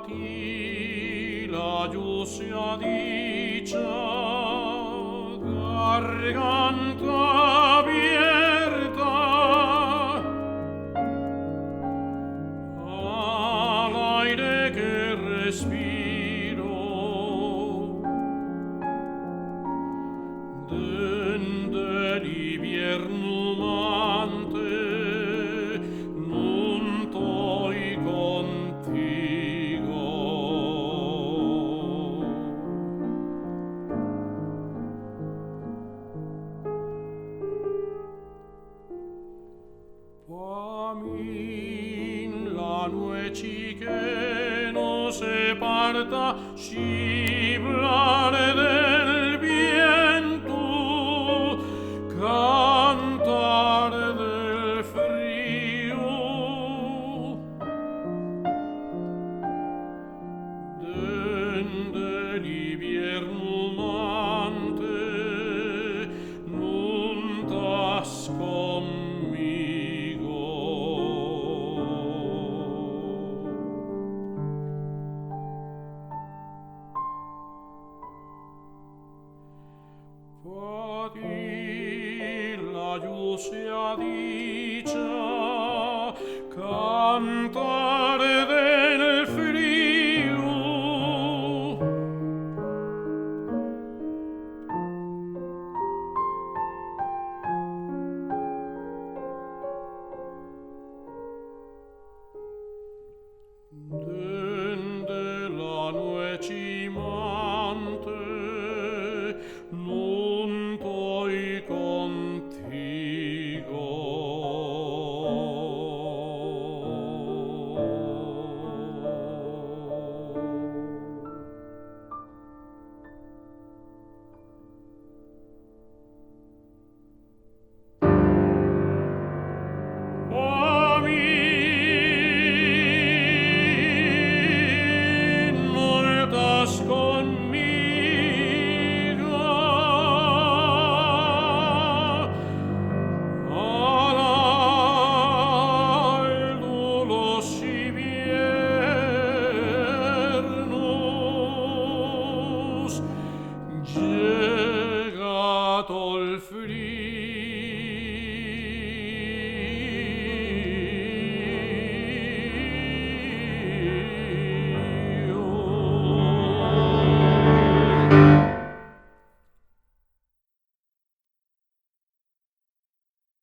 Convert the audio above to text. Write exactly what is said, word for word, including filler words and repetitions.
Ti la lluz sea dicha, garganta abierta al aire que respiro. Dende l'iviernu mante nun toi contigo. Pa min la nuechi que nos aparta, xiblar del vientu, cantar del fríu. Dende l'iviernu mante nun tas conmigo. Pa ti la lluz sea dicha, cantar del fríu. Dende la nuechi mante nun toi contigo. Pa mi nun tas conmigo. Al aldu los iviernus llega tol fríu.